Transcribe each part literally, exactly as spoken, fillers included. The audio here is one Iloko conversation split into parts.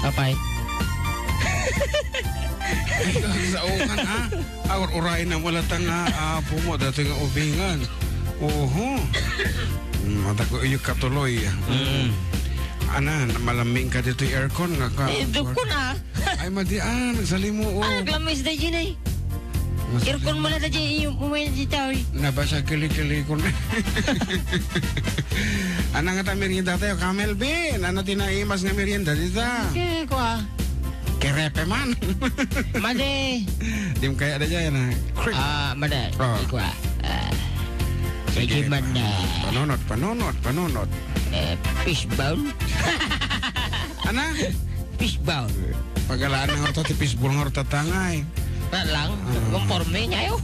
Apay. Ay, kagsaukan, ah. Agur-uray na mo latang nga, ah, pumo, dati nga ubingan. Oho. Mm, mata ko, iyo katuloy. Mm. Ana, malaming ka dito aircon nga ka. Eh, dukon, ah. Ay, madi, ah, nagsalimuot. Ah, naglamis da dyan, eh. Aircon mo na ta dyan, iyo, umay na dyan, oy. Nabasa kili-kili ko na. Ana nga ta merienda tayo, Camel Bean. Ano tinaimas nga merienda, dita? Sige, kwa. Kerepe man. Madi. Dim kaya da dyan, ah. Creep. Ah, madi. Oh. Ikwa. Ah. Sige, sige man na. Panunot, panunot, panunot. Eh, fishbone? Ana? Fishbone. Pagalaan na nga ti fishbone nga rutata nga, eh. Na lang, ah, conforme niya, yo.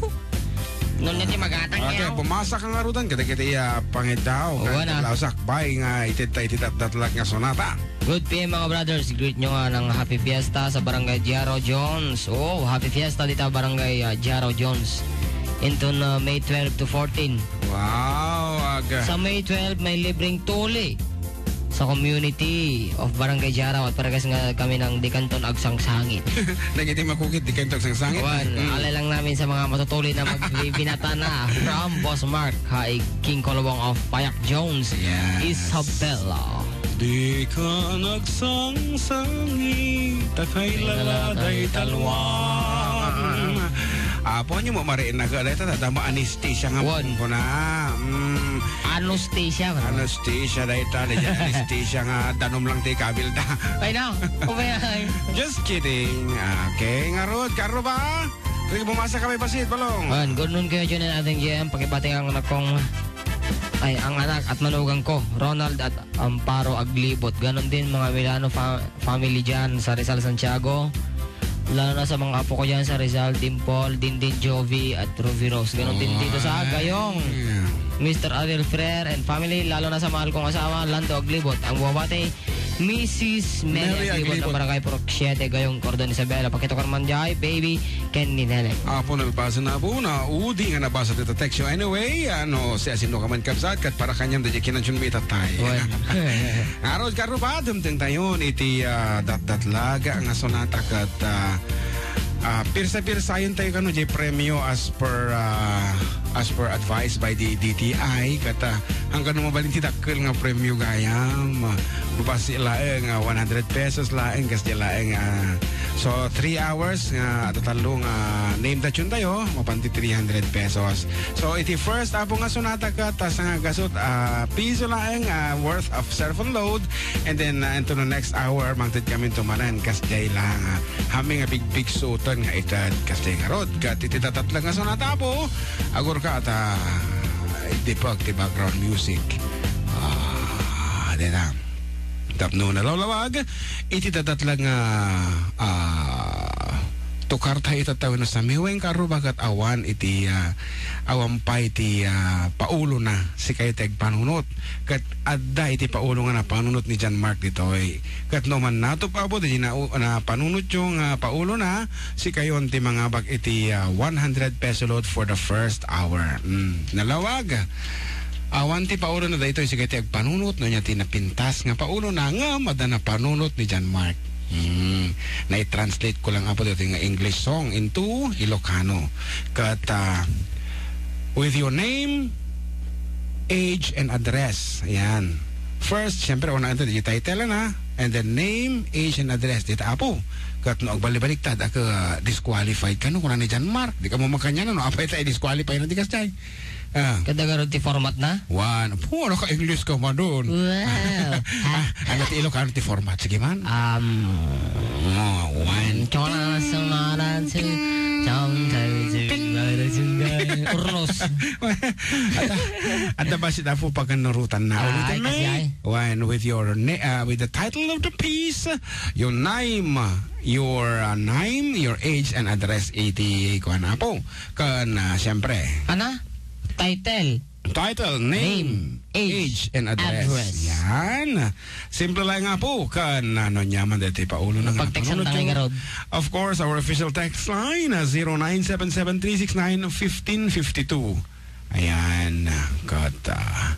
Nunay ti magatang. Okay, niya, oh. Bumasa ka nga rudan, kadagiti, ah, pangidaw. Oo, kan na. Lasak, bay nga, iti, iti datdatlag nga sonata. Good P M, mga brothers. Greet nyo nga ng Happy Fiesta sa Barangay Giaro Jones. Oh, Happy Fiesta dita, Barangay, ah, Giaro Jones. Into na May twelve to fourteen. Wow, aga. Sa May twelve, may libreng tuli sa community of Barangay Giaro at parehas nga kami ng Dekanton Agsangsangit. Dagiti makukit, Dekanton Agsangsangit. Wan, mm, alay lang namin sa mga matutuli na magbibinata na. From Boss Mark, Haig, King Kolobong of Payak Jones, yes, Isabela. Di ka nagsangsangit, ta kay laladay talwang. Apo, nyo mo mariin na ka, dahil tata, dama anesthesia nga. Wan. Mo na. Mm. Anesthesia, no? Anesthesia, dahil ta, dahil anesthesia nga, danum lang ti kabil da. Ay, no. Umay, ay. Just kidding. Okay, ngarud, karo ba? Pwede bumasa ka may basit, balong. Wan, good noon kayo, Jun and Ating J M. Pakibati ang anak kong, ay, ang anak at manugang ko, Ronald at Amparo Aglibot. Ganon din mga Milano fa-, family dyan sa Rizal, Santiago. Lalo na sa mga apo ko dyan sa Rizal, Dimple, Dindin, Jovi, at Ruby Rose. Ganon din dito sa Gayong. Mister Ariel Ferrer and family, lalo na sa mahal kong asawa, Lando Aglibot. Ang buwabati, Missus Mary Mary Aglibot ng Aglibot. Barangay Purok siete, Gayong, Cordon Isabela. Pakito ka naman dyan, baby, Ken ni Neleng. Apo, nalpasan na po na udi nga nabasa ti text. Anyway, ano, si asino ka man kabsat, kat para kanyang da di kinansyun mi tatay. Wan. Arod, karuba, dumteng tayon iti, ah, datdatlag nga sonata kat, ah, ah, pirsa-pirsayon tayo kano di premio as per, ah, as per advice by the D T I kat, ah, hanggang no mabalin ti dakkel nga premio gayam. Bubas laeng, ah, one hundred pesos laeng, kas di laeng, ah, so three hours nga tatallo nga name da tune tayo, mapanti three hundred pesos. So, iti first apo nga sonata kat, ah, sanga gasut, ah, piso laeng, ah, worth of cell phone load. And then, ah, into the next hour, mangted kami tumanan, kas jay lang, ah, hami nga bigbig sutan nga itan, kas jay nga rod. Kat iti tatatlag nga sonata apo, agur ka at, ah, idipag ti background music. Ah, di na. Tapno nalawlawag, iti tatatlag nga, ah, tukar tayo itattawin no samiweng karuba kat awan iti, ah, awan pay ti, ah, paulona, sikayo ti agpanunot. Kat adda iti paulo nga napanunot ni John Mark ditoy. Kat no man natup apo, di na, napanunot yung, ah, paulona, sikayon ti mangabak iti, ah, one hundred peso load for the first hour. Mm, nalawag. Awan ti paulona daytoy, sikayo ti agpanunot, no nia ti napintas nga paulona, ngem adda napanunot ni John Mark. Hmm. Nai-translate ko lang apo dito nga English song into Ilocano. Kat, ah, with your name, age, and address. Ayan. First, syempre, una ito, di title na. And then name, age, and address. Dita apo. Kat no, agbalik-baliktad, aka disqualified ka, no? Kuna ni John Mark. Di ka mo makanyan, no? Apay tayo disqualify na di ka, Chay. Ah. Kada garod ti format na? Wan. Puh, naka-English ka man doon. Wow. Ah, ano ti Ilocano ti format? Sige man. Um, oh, one. Chora sa ngalan si Chong Chai si Mara Sungay. Urnos. Ata, ata ba si Dafu pagkanurutan na? Ah, ulitin ay, na kasi eh. Ay. When with your na-, ah, with the title of the piece, your name, your, ah, name, your age and address iti kuan apo. Kan, ah, siyempre. Ana? Title. Title, name, name, age, age, and address. Address. Yan. Simple lang nga po. Kan, ano niya man dito, paulo na nga pagtext ang panunod tangay yung garod. Of course, our official text line, ah, zero nine seven seven three six nine fifteen fifty two. Ayan. Kat, ah,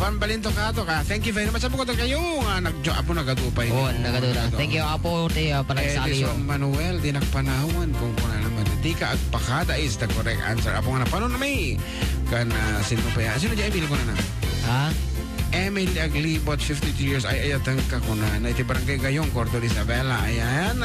Juan Balinto Kato ka. Thank you very much. Apo, kadakayo nga nagjo-, apo, nagadupa ini. Oh, nagadupa. Thank you, Apo, ti, ah, panagsaliw. Edison Manuel, di nakpanawan kung kuna naman. Di ka agpakada is the correct answer. Apo nga napanon mi. Kan, ah, sino pa yan? Sino di Emil kuna na? Ha? Emil Aglibot, fifty-two years, ay, ayatang ka kuna na iti Barangay Gayong, Cordon Isabela. Ayan.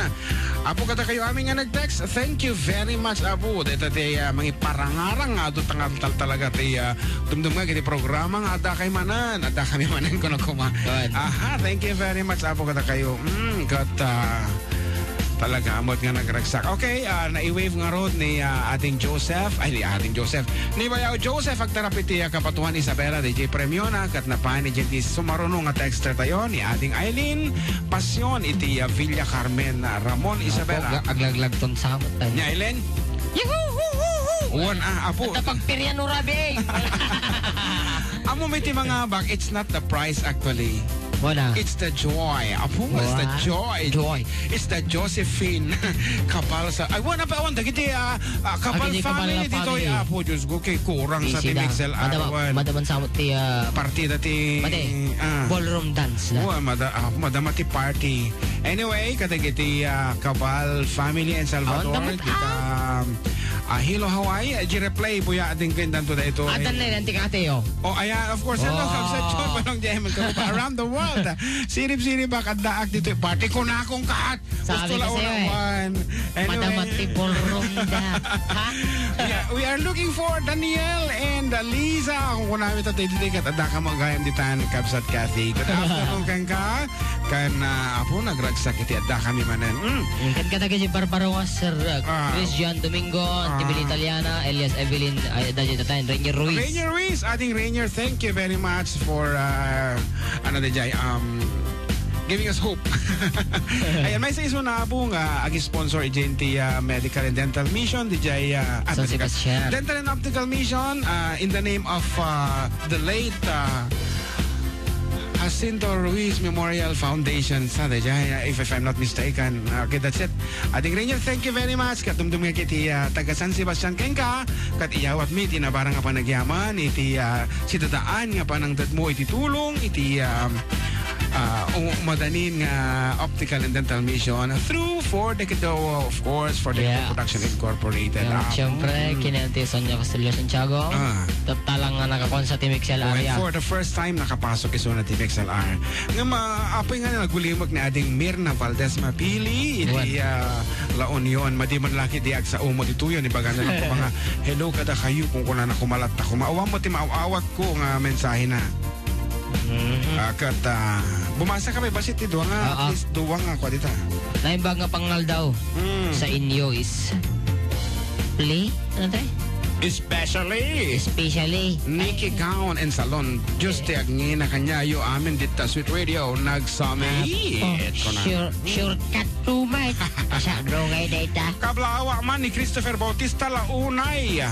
Apo, kadakayo amin nga nag-text, thank you very much, Apo. Deta ti, ah, mangiparangarang nga adu tangal tal-, talaga ti, ah, dumdum nga iti programa nga adda kay manen, adda kami manen kuno kuma. Good. Aha, thank you very much, Apo, kadakayo. Mm, kat, ah, talaga, amot nga nagragsak. Okay, ah, nai-wave nga road ni, ah, Ading Joseph, ay, ni Ading Joseph, ni Bayaw Joseph, agtarap iti, ah, kapatuan Isabela, D J Premiona, kat napan ni J T Sumaruno nga texter tayo, ni Ading Eileen, Pasyon iti, ah, Villa Carmen, ah, Ramon Isabela. Apo, ga-, aglaglag ton samot tayo. Nya, Ellen? Yuhu, hu, hu, hu. Wan, ah, apo. Ata pagpirian no rabi, eh. Amo may ti mga bag, it's not the price actually. Wala. It's the joy. Apo, it's the joy. Joy. It's the Josephine Kapal sa, ay, wala pa, wala, dagiti, ah, ah, Kapal family dito, family. Apo, Diyos ko, kay kurang sa ti Mixel Arwan. Madama-, madaman sa ti, ah, partida ti, mate, ah, ballroom dance na. Wa, mada-, ah, madama ti party. Anyway, kadagiti, ah, Cabal family and Salvador, awan damit, kita, ah, ah, hello, Hawaii, eh, G-Replay, Buya, ading kendan to dayto. Adan na yan, ti Kate, oh. Oh, ayan, of course, hello, oh. Kabsat John, Manong Jem, around the world. Sirip-sirip, baka daak dito, party ko na akong kaat. Sabi ko sa'yo, eh. Gusto la unawan. Anyway. Madama ti ballroom da. Ha? We are, we are looking for Daniel and, uh, Liza. Kung kunami ta, didi, kat adda ka mo gayam ditan, Kabsat Kathy. Good afternoon, kenka. Kan, ah, apo, nagragsak iti adda kami manen. Mm. Mm, kan kadagiti Barbaro nga, Sir, ah, ah, Chris John Domingo, ah, Tibili Italiana, Elias Evelyn, ay, adda dita tayo, Rainier Ruiz. Rainier Ruiz, ading Rainier, thank you very much for, ah, ano, di jay, um, giving us hope. Ayan, may sa iso na po nga ag-sponsor iti, ah, medical and dental mission, di jay, ah, ah, San medical, Sebastian. Dental and optical mission, ah, in the name of, ah, the late, ah, Jacinto Ruiz Memorial Foundation, sa dayjay, if, if I'm not mistaken. Okay, that's it. Ading Rainier, thank you very much. Katumdum nga kiti, ah, taga San Sebastian kenka, kat iyawat mi ti nabarang nga panagyaman, iti, ah, sidadaan nga panangdadmo iti tulong, iti, ah, ah, um, madanin nga optical and dental mission through for the Kedo, of course, for the, yeah, Kedo Production Incorporated. Yeah, ah, siyempre, mm, kini Auntie Sonia Castillo Santiago. Ah. Tattalang nga nakakuan sa Team X L R. Oh, and area. For the first time, nakapasok isuna ti X L R. Nga ma-, apoy nga nagulimek ni Ading Mirna Valdez Mapili, iti, ah, La Union. Madi man laki di agsa umo ditoy, ibaga na lang ko mga, "Hello kadakayo," kung kunana kumalatta ko. Maawan mo ti maaw-awat ko nga mensahe na. Mhm. Ah, kat, ah, bumasa kami, basit ti duwa nga, at least duwa nga, kwa dita. Naimbag nga pangaldaw sa inyo is Pli? Ano tayo? Especially. Especially. Nikki Gown and Salon. Diyos ti agngina kaniayo amin dita Sweet Radio. Nagsami. Apo. Sure, sure ka, tumay. Sa dungay na ita. Kablawa man ni Christopher Bautista Launay.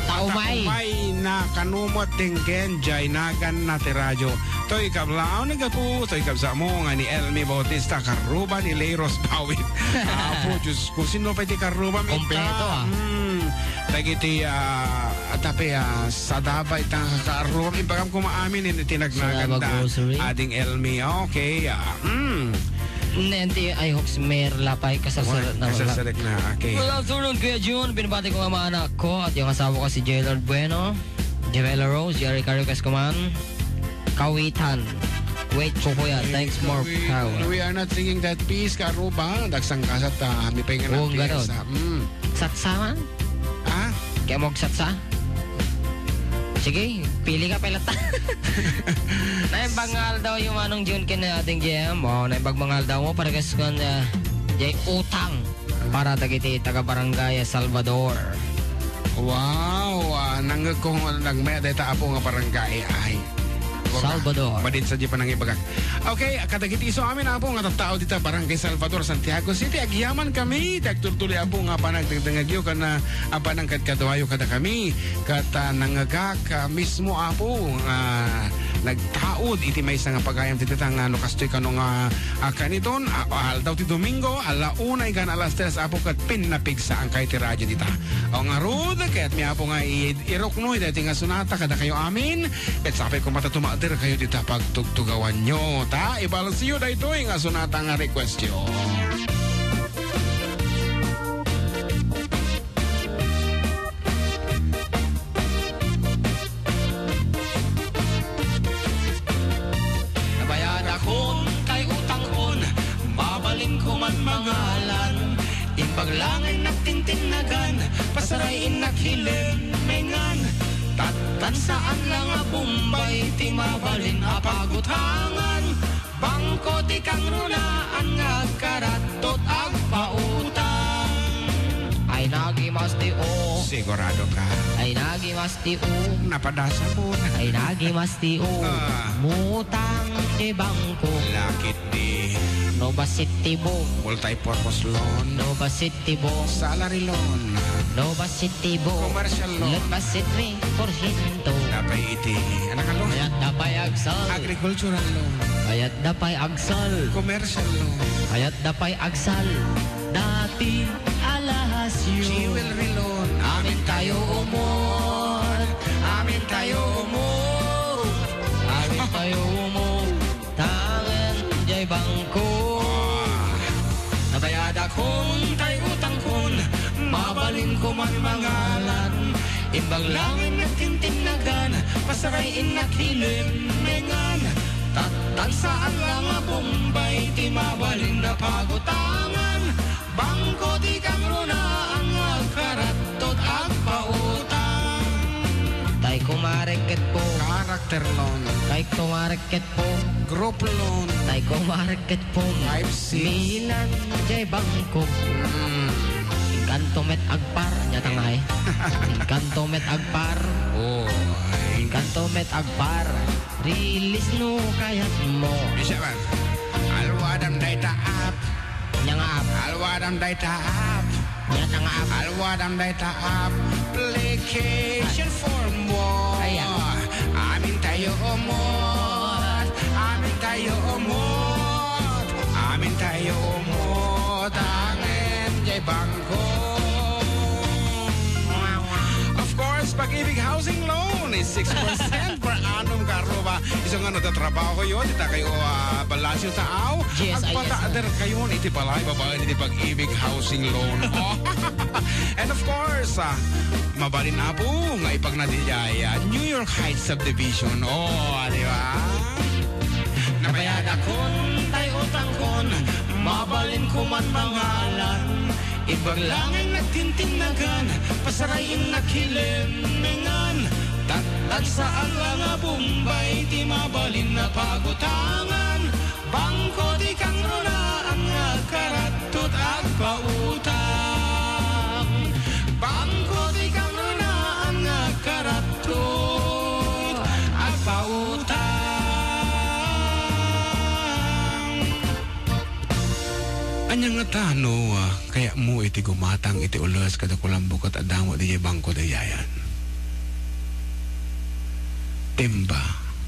Taumay. Taumay na kanumo denggen jay nagan na ti radyo. Toy kablaaw ni Gapu, toy kabsamo nga ni Elmi Bautista, karuba ni Leiros Bawit. Apo, Diyos ko, sino pa iti karuba? Kompleto, ah. Hmm. Dagiti, ah, atape, ah, sadaba itang karuba. Impagam kumaamin in tinagnagan da. Sadaba grocery. Ading Elmi. Okay, ah, hmm. Nenti, I hope si Mayor Lapay kasarsarit na. Kasarsarit na, okay. Good afternoon, Kuya Jun. Binabati ko nga mga anak ko at yung asawa ko, si Jaylord Bueno. Jamela Rose, Jerry Carriquez Kuman. Kawitan. Wait ko, kuya. Thanks, more power. We are not singing that piece, karuba. Dagsang kasat, ah, mi pa nga. Mm. Satsa man? Ha? Kaya mo satsa? Sige, pili ka, pelata. Naimbag nga aldaw yung Manong Jun ken, ah, Ading Jem. Oh, naimbag nga aldaw mo, para kas kan, ah, jay utang. Para dagiti taga-barangay Salvador. Wow, ah, nangngeg ko nga nagmay dayta, apo, nga barangay ay. Salvador. Madin sa di pa nangibagak. Okay, kadagiti isu amin, apo, nga tattao dita Barangay Salvador, Santiago City. Agyaman kami, ti agtultuloy, apo, nga panagdengdengagyo, kana, ah, panangkadkaduayo kada kami. Kat, ah, nangngegak, ah, mismo, apo, nga nagtaud iti maysa nga pagayam ti dita nga no kastoy kano nga, ah, kaniton, ah, aldaw ti Domingo, ala una igan alas tres, Apo, ket pinnapigsaankay ti radio dita. O ngarud, kayatmi, Apo, nga i-, iruknoy daytoy nga sonata kadakayo amin, ket sapay koma ta tumakderkayo dita pagtugtugawanyo. Ta, ibalsiyo daytoy nga sonata nga requestyo. Nabayadakon tay utangkon, mabalinko man mangalan. Imbag la nga innak tintinnagan, pasaray innak hilemmengan. Tattan saan la nga Bombay ti mabalin a pagutangan. Bangko ti kangrunaan nga agkarattot agpautang. Ay nagimas ti o. Sigurado ka? Ay nagimas ti o. Napadasabon. Ay nagimas ti o. Ah. Mutang ti bangko. Lakit di. No basit ti bo. Multi-purpose loan. No basit ti bo. Salary loan. No basit ti bo. Commercial loan. Ket basit mi porsyento. Dapay iti, ano nga loan? Kayat dapay agsal. Agricultural loan. Kayat dapay agsal. Commercial loan. Kayat dapay agsal. Dati alahasyo. Jewelry loan. Amin tayo umot. Amin tayo umot. Amin tayo umot. Tangen jay bangko. Nabayadakon tay utangkon, mabalinko man mangalan. Imbag la nga innak tintinnagan, pasaray innak hilemmengan. Tattan saan la nga Bombay ti mabalin a pagutangan. Bangko ti kangrunaan nga agkarattot agpautang. Tay kumarek ket po. Character loan. Tay kumarek ket po. Group loan. Tay kumarek ket po. Five, six. Milan jay bangko. Mm. Inkanto met agpar, nya tangay. Inkanto met agpar. Oh, ay. Inkanto met agpar. Release no kayat mo. Bisa man. Alwadam dayta app. Nya nga app. Alwadam dayta app. Nya nga app. Alwadam dayta application form mo. Ayan. Amin tayo umot. Amin tayo umot. Amin tayo umot. Angen jay bangko. Of course, Pag-ibig Housing Loan is six percent per annum, kaarruba. Isu nga no tatrabahoyo, dita kayo, ah, balasyo taaw, yes, I S. Agpataderkayon iti balay babaen iti Pag-ibig Housing Loan. Oh. And of course, ah, mabalin, Apo, nga ipagna diay, ah, New York Heights Subdivision. Oh, di ba? Nabayadakon tay utangkon, mabalinko man mangalan. Imbag la nga innak tintinnagan, pasaray innak hilemmengan. Tattan saan la nga Bombay ti mabalin a pagutangan. Bangko ti kangrunaan nga agkarattot agpautang. Bangko ti kangrunaan nga agkarattot agpautang. Ania ngata no, ah, kayatmo iti gumatang iti ules kada kulambo ket adda met idiay bangko daydiayan? Timba.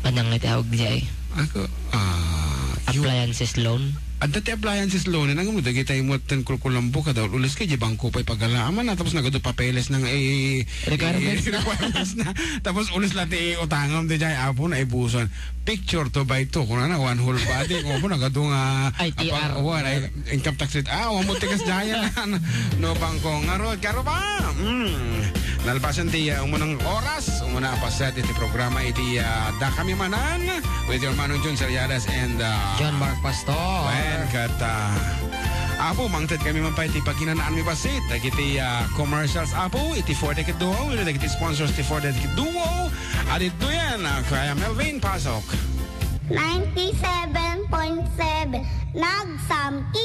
Ania nga ti awag diay? Ako, ah, yu- Appliances loan? Adda ti appliances loan, nangem dagitay met ten kulkulambo kada ules ket idiay bangko pay pagalaam na, tapos nagadu papeles na nga, eh, requirements eh, na. Requirements na. Tapos ules la ti utangam daydiay, Apo, naibusan. Picture two by two, kunana, one whole body. Kung ako, nagadu nga, I T R. Apa, wa, ay, income tax rate. Ah, wa mo tigas daya. No, bangko. Ngarud, kaarruba. Mm. Nalpasen ti, ah, umunang oras. Umuna a paset iti programa iti, ah, Dakami Manen with your Manong Jun Seriales and, ah, John Mark Pastor. Wen, ket, ah, Apo, mangted kami man pay ti paginanaanmi bassit dagiti, ah, commercials, Apo, iti four decade duo, wenno dagiti sponsors ti four decade duo. Aditoyen, ah, Kuya Melvin, pasok. Ninety-seven point seven, Nagsamkin.